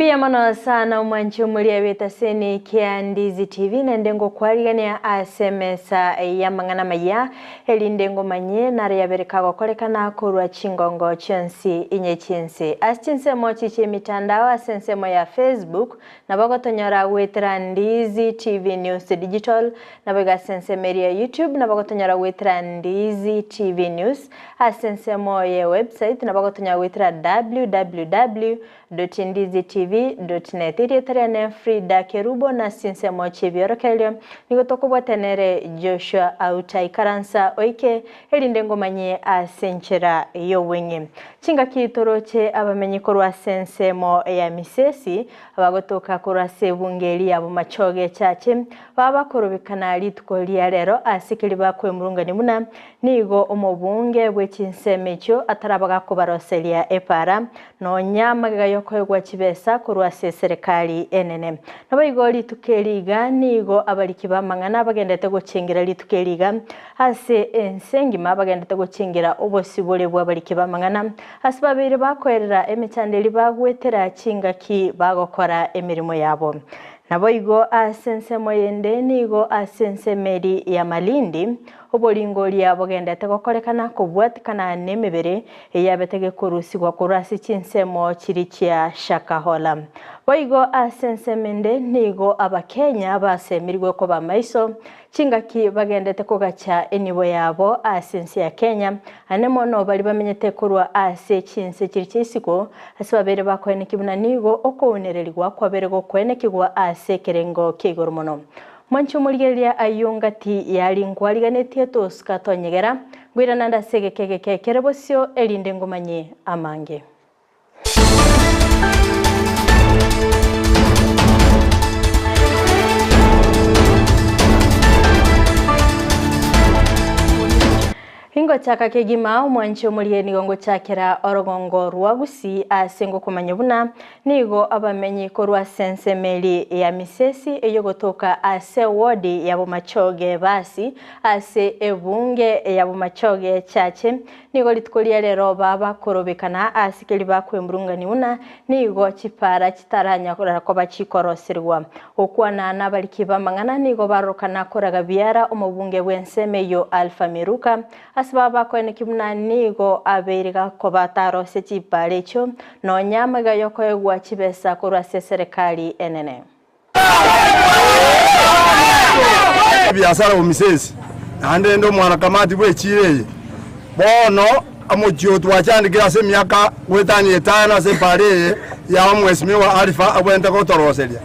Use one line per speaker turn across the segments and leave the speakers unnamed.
Mbuya mono sana omwanchi omoria bw'etaseni kia Ndizi TV naende ngokwarigania ase emesa y'amang'ana amaya erinde ngomanye naro yabere kagokorekana korwa chingongo chionsi inye chi'ense. Ase chinsemo echi chi'emitandao ase ensemo ya Facebook nabo ogotonyora goetera Ndizi TV News Digital naboigo ase ensemo eria ya YouTube nabo ogotonyora goetera Ndizi TV News ase ensemo ye website nabo ogotonyora goetera www. Ndizitv.net. Erieta riane Frida Kerubo na ase chinsemo chi'ebiorokererio nigo tokobwate nere Joshua Auta. Ikaransa oike erinde ngomanyie ase enchera y'obweng'e. Chingaki toroche abamenyi korwa ase ensemo ya Misesi abagotoka korwa ase ebunge eria ya Bomachoge Chache baba bakorobekana rituko ria rero ase keria bakwemurungania buna nigo omobunge bwe chinsemo echio ataraba gakobaroseria epaara nonya amagega y'okoegwa chibesa korwa ase eserekari enene. Naboigo rituko eri iga nigo abariki b'amang'ana bagendete gochengera rituko eri iga ase ense engima bagendete gochengera obosibore bw'abariki b'amang'ana ase babeire bakoerera emechando eria bagwetera chingaki bagokora emeremo yabo. Naboigo ase ensemo yende nigo ase ensemo eri ya Malindi oboringoria bogendete gokorekana kobwatikana nemebere eyabete gekorusigwa korwa ase chinsemo chiria chia Shakahola. Boigo ase ensemo ende nigo Abakenya basemirigwe koba amaiso chingaki bagendete kogacha enibo yabo ase ense ya Kenya, ane mono baria bamenyete korwa ase chinse chiria chia isiko, ase babeire bakoenekia buna nigo okounererigwa kwabeire gokoenekigwa ase ekerengo kia igoro mono. Mwanche omorigereria ayio ngati yari nkwariganetie tosuka tonyegera, ngoirana nde ase egeka egeke ekere bosio, erinde ngomanye amange. Ingochaka kegima omwanche omorie nigo ngochakera orogongo rwa Gusii ase ngokomanya buna nigo abamenyi korwa ase ensemo eria ya Misesi eyogotoka ase ewodi ya Bomachoge Basi ase ebunge ya Bomachoge Chache nigo rituko ria rero babakorobekana ase keria bakwemurungania buna nigo chipara chitaranyara koba chikoroserigwa. Gokwana nabariki b'amang'ana nigo barorokana koraga biara omobunge bw'ensemo eyio Alpha Miruka, ase baba bakoenekia buna nigo abeire gakoba tarosia chipara echio nonya amaiga y'okoegwa chibesa korwa ase eserekari enene.
Ebiasara omisesi, naende inde omwanakamati bw'echiira eye. Bono omochie oo twachandekire ase emiaka goetania etano ase epaara eye ya omwesimigwa Alifa agwenerete gotoroseria.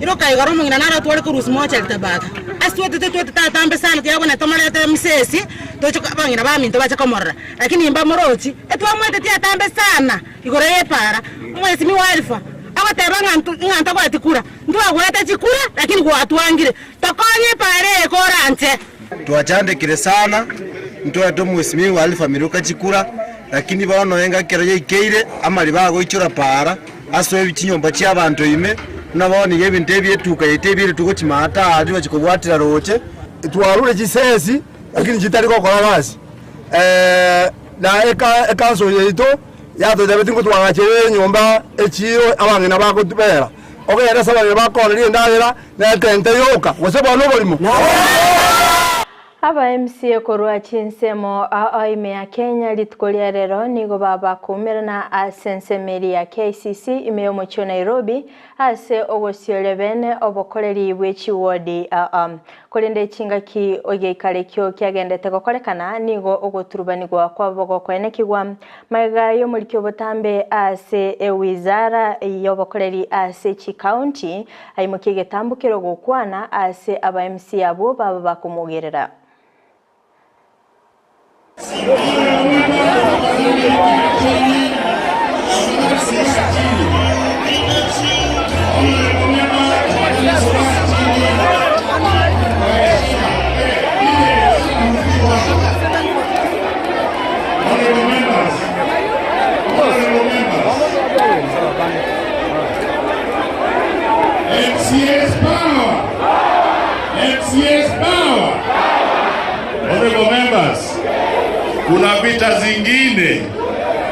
Iroka igoro omong'ina naro atware korusia mochari tabaka. Ase twetete twetete atambe sana tiabuna tomorete misesi toche abang'ina baminto bache komorora. Lakini imbamorochi etwamweteti atambe sana igoro y'epaara. Omwesimigwa Alifa agoteba ng'a ng'a ntobwati kura, ntwagwete chikura lakini gwatwangire. Tokonye epaara eye koranche.
Twachandekire sana, ntwete omwesimigwa Alpha Miruka chikura, lakini bono engaki ekero yaikeire, amariba agoichora paara, ase chinyomba chi'abanto ime, buna bono iga ebinto ebi etuka yaito ebiire togochimata aa rirochie kobwatera roche.
Twarure chisesi lakini chitari gokora gasi, na ecouncil yaito yatotebetie ngotwagachere enyomba echiiro abang'ina bagotubera. Ogende ase abang'ina bakooneria endagera, na etente yoka, gose bono oborimo.
Aba MCA korwa chinsemo ao ime ya Kenya rituko ria rero nigo babakoumerana ase ensemo eria ya KICC ime y'omochie o Nairobi ase ogosioria bene obokoreri bwe chiwodi ao. Korende chingaki egeikaro ekio kiagendete gokorekana nigo ogoturubanigwa kwabo gokoenekigwa Magega y'omoriki obotambe ase ewizara y'obokoreri ase chikaunti aimokia egetambokero gokwana ase aba MCA abwo baba bakomogerera.
MCA's power! MCA's power! Honorable members, kuna vita zingine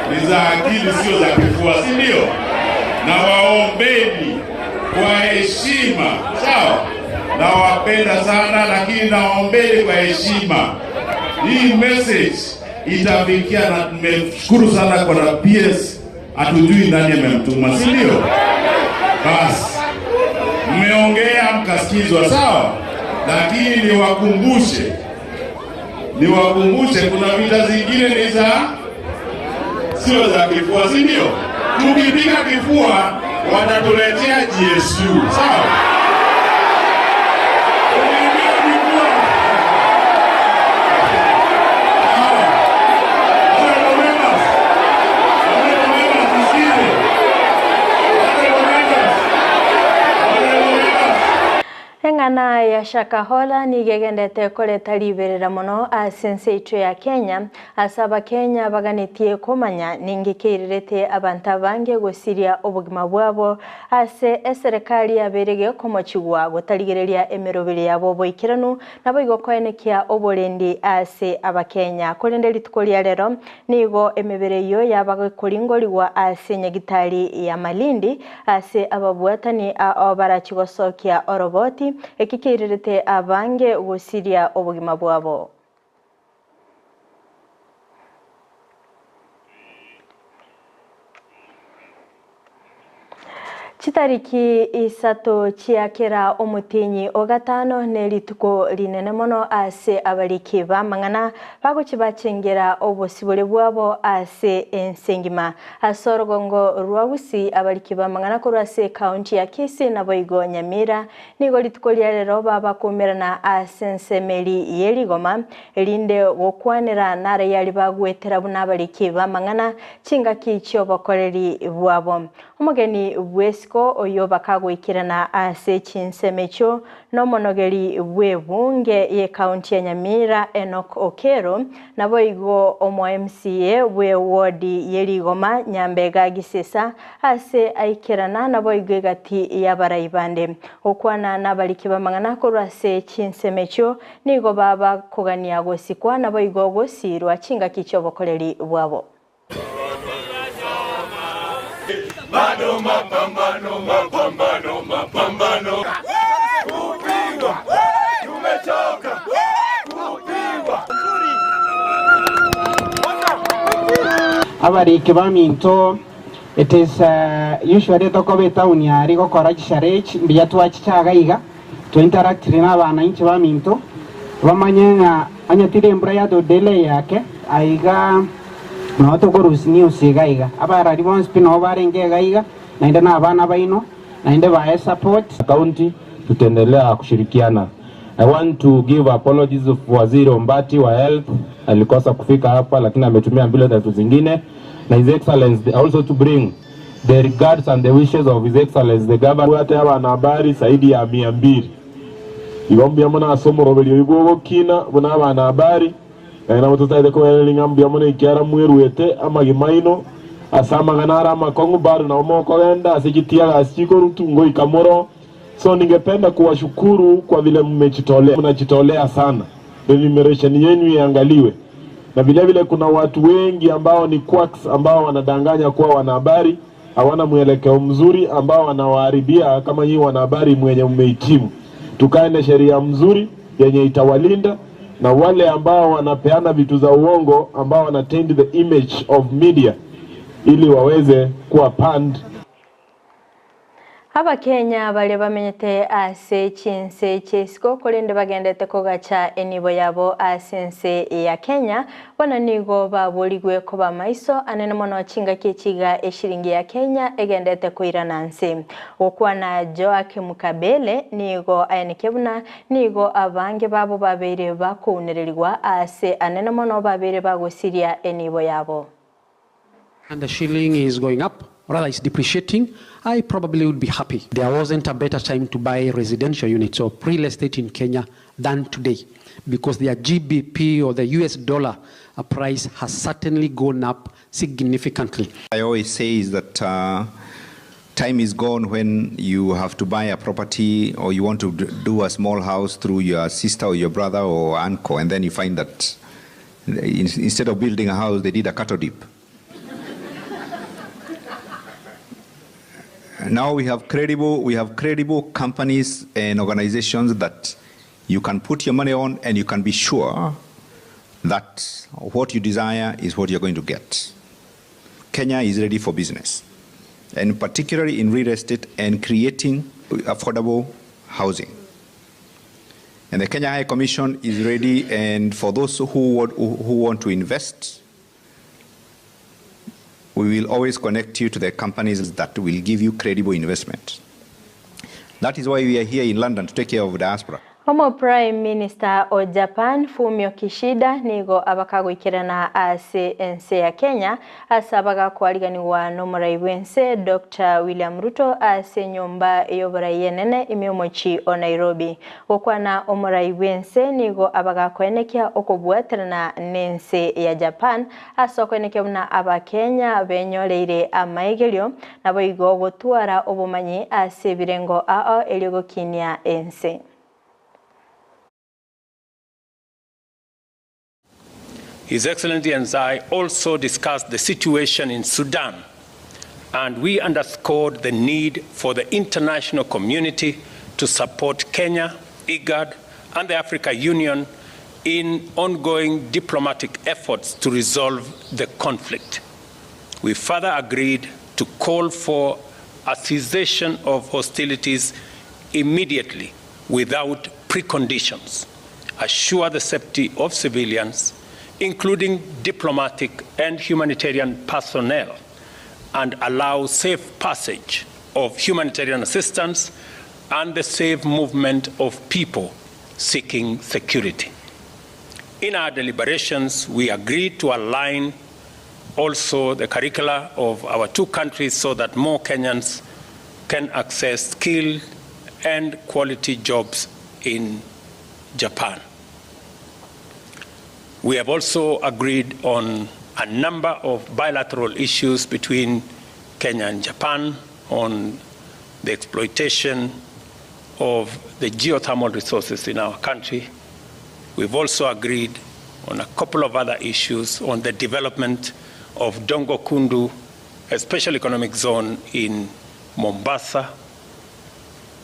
ni za akili, sio za kifua, si ndio? Nawaombeni kwa heshima, sawa? Nawapenda sana, lakini nawaombeni kwa heshima. Hii message itafikia, na tumeshukuru sana kwa na PS, hatujui nani amemtuma, si ndio? Basi mmeongea mkasikizwa, sawa, lakini niwakumbushe, niwakumbushe kuna vita zingine ni za sio za kifua, si ndio? Tukipiga kifua watatuletea GSU, sawa? Tukipiga kifua, sawa. Honorable members, honorable members, nisikize. Honorable members, honorable members.
Eng'ana ya Shakahola nigo egendete koreta riberera mono ase ense yaito ya Kenya ase abakenya baganetie komanya ninki keirerete abanto abange gosiria obogima bwabo ase eserekari yabeire gekomochigwa gotarigereria emeroberi yabo oboikeranu naboigo koenekia oborendi ase abakenya korende rituko ria rero nigo emebere eyio yabagokoringorigwa ase nyagitari ya Malindi ase ababwatani ao barachigosokia oroboti eki keirerete abange gosiria obogima bwabo. Chitariki isato chia kera omotienyi o gatano ne rituko rinene mono ase abariki b'amang'ana bagochi bachengera obosibore bwabo ase ense engima. Ase orogongo rwa Gusii abariki b'amang'ana korwa ase ekaunti ya Kisii naboigo Nyamira nigo rituko ria rero babakumerana ase ensemeri ye rigoma erinde gokwanera narayari bagwetera buna abariki b'amang'ana chingaki chiobokoreri bwabo. Omogeni bw'esiko oyo bakagoikerana ase chinsemo echio nomonogeri bw'ebunge y'ekaunti ya Nyamira Enock Okero naboigo omo MCA bw'ewodi ye Rigoma Nyambega Gisesa ase aikerana naboigo egati y'abarai bande. Gokwana n'abariki b'amang'ana korwa ase chinsemo echio nigo babakogania gosikwa naboigo gosirwa chingaki chiobokoreri bwabo.
Bado mapambano, mapambano, mapambano. Kupigwa, tumechoka kupigwa.
Abariki baminto, it is usually tokoba etown yari gokora chisherehe mbuya twachichaga iga twainteractire na abananchi baminto bamanye ng'a onye tiri embura yatodele yake aiga nabo tokorusia news iga iga abarari bonsi pi nabo barenge iga iga naende na abana baino naende bae support.
County tutaendelea kushirikiana. I want to give apologies of Waziri Ombati wa Health, alikosa kufika hapa lakini ametumia mbili tatu zingine, na His Excellency also to bring the regards and the wishes of His Excellency the Governor.
Ate abanahabari zaidi ya 200 igo mbuya mono ase omoroberio oyo bwogokina buna abanahabari nabo totaete koereria ng'a mbuya mono ekiara mweruete amagima aino ase amang'ana are amakong'u bado nabo mokogenda ase chitiagasi chikorutu ngoika moro. So ningependa kuwashukuru kwa vile mmejitolea, mnajitolea sana, remuneration yenu iangaliwe. Na vile vile kuna watu wengi ambao ni quacks ambao wanadanganya kuwa wanahabari, hawana mwelekeo mzuri, ambao wanawaharibia kama nyinyi wanahabari mwenye mmehitimu. Tukae na sheria mzuri yenye itawalinda na wale ambao wanapeana vitu za uongo ambao wana taint the image of media ili waweze kuwa panned.
Abakenya baria bamenyete ase chinse chi'isiko korende bagendete kogacha enibo yabo ase ense ya Kenya bono nigo baborigwe koba maiso anene mono chingaki echiga eshiringi ya Kenya egendete koirana nse. Gokwana Joakim Kabele nigo aenekia buna nigo abange babo babeire bakounererigwa ase anene mono babeire bagosiria enibo yabo.
And the shilling is going up, rather it's depreciating, I probably would be happy. There wasn't a better time to buy residential units or real estate in Kenya than today, because their GBP or the US dollar price has certainly gone up significantly.
I always say is that time is gone when you have to buy a property or you want to do a small house through your sister or your brother or uncle, and then you find that instead of building a house, they did a cattle dip. Now we have credible, we have credible companies and organizations that you can put your money on and you can be sure that what you desire is what you're going to get. Kenya is ready for business, and particularly in real estate and creating affordable housing. And the Kenya High Commission is ready, and for those who want, who want to invest, we will always connect you to the companies that will give you credible investment. That is why we are here in London to take care of diaspora.
Omo Prime Minister o Japan Fumio Kishida nigo abakagoikerana ase ense ya Kenya ase abagakwariganigwa n'omorai bw'ense Dr. William Ruto ase enyomba y'oborai enene ime omochi o Nairobi. Gokwana omorai bw'ense nigo abagakoenekia okobwaterana n'ense ya Japan ase okoenekia buna Abakenya benyoreire amaigerio naboigo gotwara obomanyi ase ebirengo ao erio gokinia ense.
His Excellency and I also discussed the situation in Sudan, and we underscored the need for the international community to support Kenya, IGAD, and the Africa Union in ongoing diplomatic efforts to resolve the conflict. We further agreed to call for a cessation of hostilities immediately without preconditions, assure the safety of civilians, including diplomatic and humanitarian personnel, and allow safe passage of humanitarian assistance and the safe movement of people seeking security. In our deliberations, we agreed to align also the curricula of our two countries so that more Kenyans can access skilled and quality jobs in Japan. We have also agreed on a number of bilateral issues between Kenya and Japan on the exploitation of the geothermal resources in our country. We've also agreed on a couple of other issues on the development of Dongo Kundu, a special economic zone in Mombasa,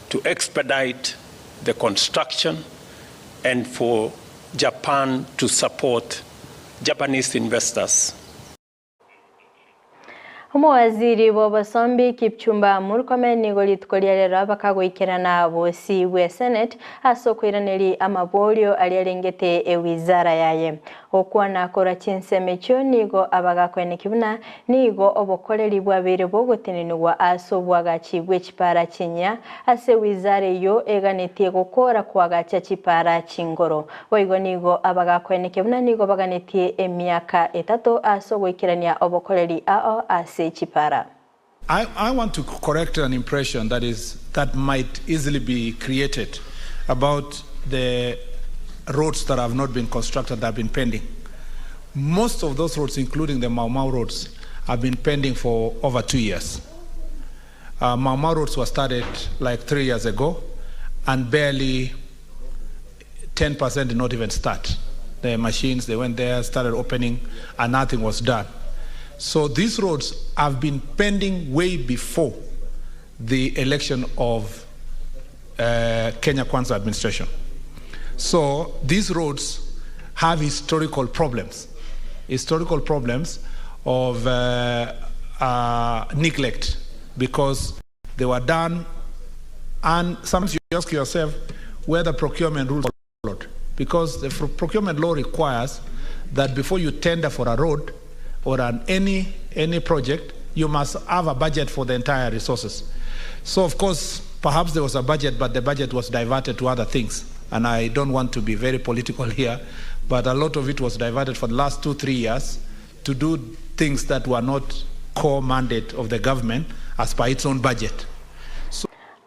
to expedite the construction and for Japan to support Japanese investors.
Omowaziri bw'obosombi Kipchumba Murkomen nigo rituko ria rero abakagoikerana bosi bwe Senate ase okoiraneri amaborio aria arengete ewizara yaye. Gokwana korwa chinsemo echio nigo abagakoeneki buna nigo obokoreri bwabeire bogotenenigwa ase obwagachi bwe chipara chinyia ase ewizara eyio eganetie gokora koagacha chipara chingoro. Boigo nigo abagakoeneki buna nigo baganetie emiaka etato ase ogoikerania obokoreri ao ase chipara.
I want to correct an impression that is that might easily be created about the roads that have not been constructed that have been pending. Most of those roads, including the Mau Mau roads, have been pending for over 2 years. Mau Mau roads were started like 3 years ago, and barely 10% did not even start. The machines, they went there, started opening, and nothing was done. So these roads have been pending way before the election of Kenya Kwanza administration. So these roads have historical problems, historical problems of neglect, because they were done, and sometimes you ask yourself whether procurement rules followed, because the procurement law requires that before you tender for a road or an any project, you must have a budget for the entire resources. So of course, perhaps there was a budget, but the budget was diverted to other things. And I don't want to be very political here, but a lot of it was diverted for the last 2-3 years to do things that were not core mandate of the government as per its own budget.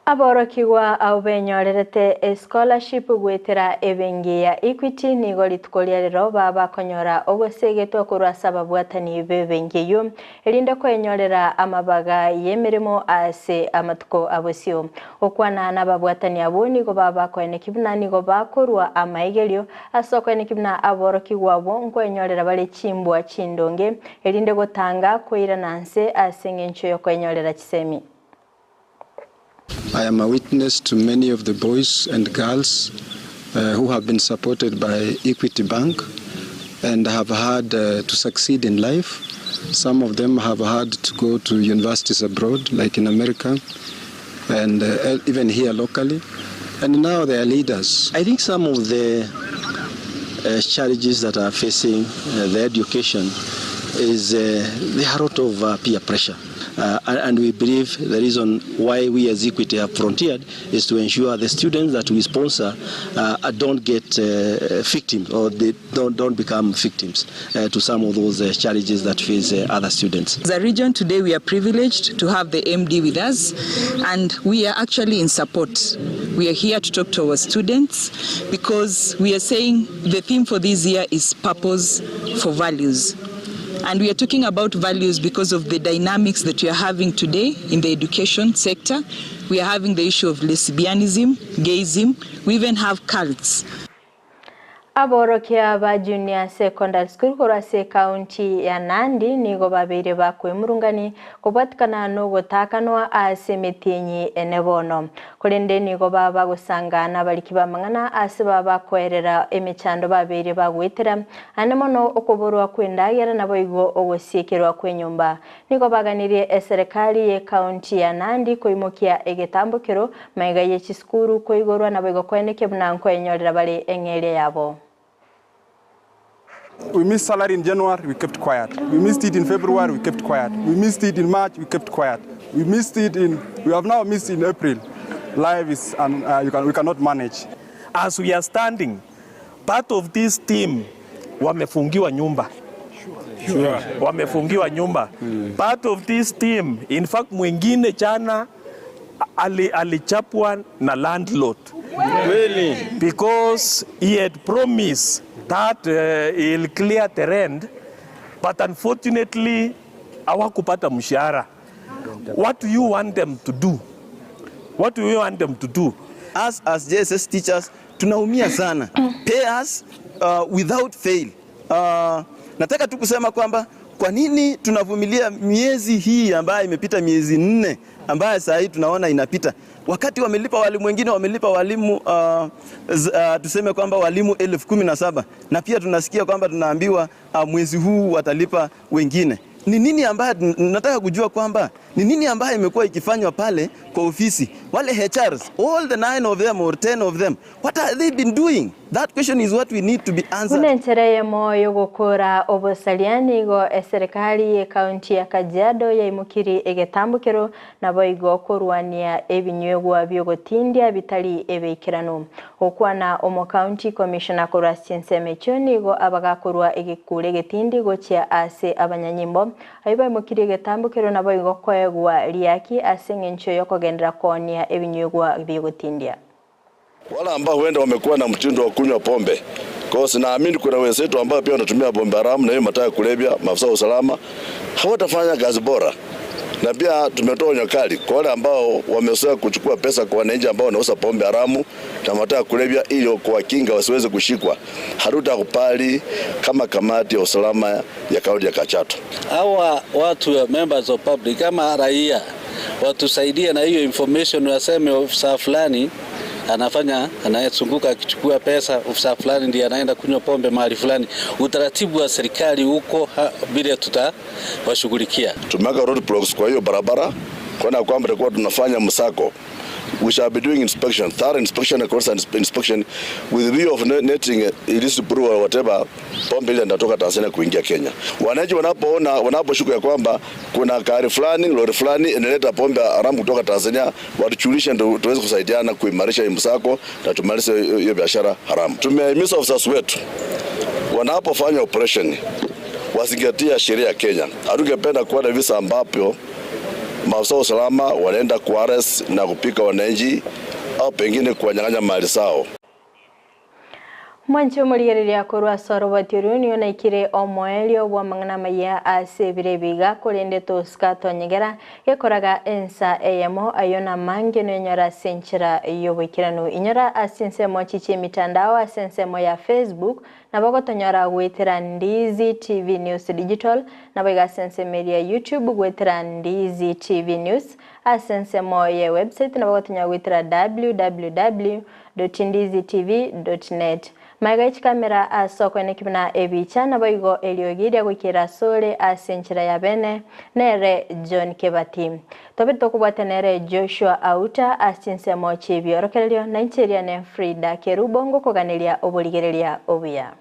Aborokigwa abo benyorerete scholarship gwetera ebenki ya Equity nigo rituko ria rero babakonyora ogosegetwa korwa ase ababwatani b'ebenki eyio erinde kwenyorera amabaga y'emirimo ase amatuko abosio. Okwana n'ababwatani abo nigo babakoeneki buna nigo bakorwa amaigerio ase okoeneki buna aborokigwa abo nkwenyorera bare chimbwa chindonge erinde gotanga koirana nse ase eng'encho y'okwenyorera chisemi.
I am a witness to many of the boys and girls who have been supported by Equity Bank and have had to succeed in life. Some of them have had to go to universities abroad, like in America and even here locally, and now they are leaders.
I think some of the uh, challenges that are facing uh, the education is uh, there are a lot of uh, peer pressure. Uh, and, and we believe the reason why we as Equity have frontiered is to ensure the students that we sponsor uh, don't get uh, victims or they don't, don't become victims uh, to some of those uh, challenges that face uh, other students.
As a region today, we are privileged to have the MD with us, and we are actually in support. We are here to talk to our students because we are saying the theme for this year is purpose for values. And we are talking about values because of the dynamics that we are having today in the education sector. We are having the issue of lesbianism, gayism, we even have cults.
Aborokia ba Junior Secondary School korwa ase ekaunti ya Nandi nigo babeire bakwemurungani kobwatikana nogotakanwa ase emetienyi ene bono. Korende nigo baba bagosanga nabariki b'amang'ana ase baba bakoerera emechando babeire bagoetera ande mono okoborwa kw'endagera naboigo ogosiekerwa kw'enyomba. Nigo baganirie eserekari y'ekaunti ya Nandi koimokia egetambokero magega ye chisukuru koigorwa naboigo koenekia buna nkoenyorera bare eng'eria yabo.
We missed salary in January, we kept quiet. We missed it in February, we kept quiet. We missed it in March, we kept quiet. We missed it in, we have now missed in April. Life is, and uh, you can, we cannot manage.
As we are standing, part of this team wamefungiwa nyumba. Sure. Wamefungiwa nyumba. Mm. Part of this team, in fact mwingine jana ali, alichapwa na landlord. Really? Because he had promised that uh, he'll clear the rent, but unfortunately hawakupata mshahara. What do you want them to do? What do you want them to do?
Us as JSS teachers tunaumia sana. Pay us uh, without fail. Uh, nataka tu kusema kwamba kwa nini tunavumilia miezi hii ambayo imepita miezi nne ambayo saa hii tunaona inapita wakati wamelipa walimu wengine wamelipa walimu uh, z, uh, tuseme kwamba walimu elfu kumi na saba na pia tunasikia kwamba tunaambiwa uh, mwezi huu watalipa wengine. Ni nini ambayo nataka kujua kwamba ni nini ambayo imekuwa ikifanywa pale kwa ofisi wale HRs, all the nine of them or 10 of them, what have they been doing? That question is what we need to be answered.
Buna enchera eyemo yogokora obosaria nigo eserekari y'ekaunti ya Kajiado yaimokirie egetambokero naboigo korwania ebinywegwa biogotindia bitari ebeikeranu. Gokwana omocounty commissioner korwa ase chinsemo echio nigo abagakorwa egekura egetindi gochia ase abanyanyimbo ayio baimokirie egetambokero naboigo koegwa riaki ase eng'encho yokogenderera koonia ebinywegwa biogotindia.
Wale ambao huenda wamekuwa na mtindo wa kunywa pombe. Kwa hiyo sinaamini kuna wenzetu ambao pia wanatumia pombe haramu na hiyo madawa ya kulevya, maafisa wa usalama hawatafanya kazi bora. Na pia tumetoa onyo kali kwa wale ambao wamezoea kuchukua pesa kwa wananchi ambao wanauza pombe haramu na madawa ya kulevya ili kuwakinga wasiweze kushikwa. Hatutakubali kama kamati ya usalama ya kaunti ya Kajiado.
Hawa watu wa members of public kama raia watusaidie na hiyo information, waseme ofisa fulani anafanya anayezunguka akichukua pesa, ofisa fulani ndiye anaenda kunywa pombe mahali fulani. Utaratibu wa serikali huko vile tutawashughulikia.
Tumeweka roadblocks kwa hiyo barabara kuona kwamba tutakuwa tunafanya msako. We shall be doing inspection, thorough inspection and constant inspection with the view of netting illicit brew or whatever pombe ile inatoka Tanzania kuingia Kenya. Wananchi wanapoona wanaposhuku ya kwamba kuna gari fulani, lori fulani inaleta pombe haramu kutoka Tanzania, watujulishe ndio tuweze kusaidiana kuimarisha hii msako na tumalize hiyo biashara haramu. Tumehimiza officers wetu wanapofanya operation wazingatie sheria ya Kenya. Hatungependa kuona visa ambapo maafisa wa usalama wanaenda kuarrest na kupiga wananchi au pengine kuwanyang'anya mali zao.
Mwanche omorigereria korwa ase oroboti orwo nigo naikire omoerio bw'amang'ana amaya ase ebiro ebi iga, korende tosika tonyegera gekoraga ensa eyemo, ayio namange noenyore ase enchera y'oboikeranu. Inyora ase ensemo chichia emitandao ase ensemo ya Facebook, nabo ogotonyora goetera Ndizi TV News Digital, naboigo ase ensemo eria ya YouTube goetera Ndizi TV News, ase ensemo ye website nabo ogotonyora goetera www. Ndizitv.net. Magega ye chikamera ase okoeneki buna ebicha, naboigo eriogi riagoikera asore ase enchera ya bene, nere John Kebati. Tobe tokobwata nere Joshua Auta ase chinsemo chi'ebiorokererio, na inche riane Frida Kerubo ngokoganeria oborigereria obuya.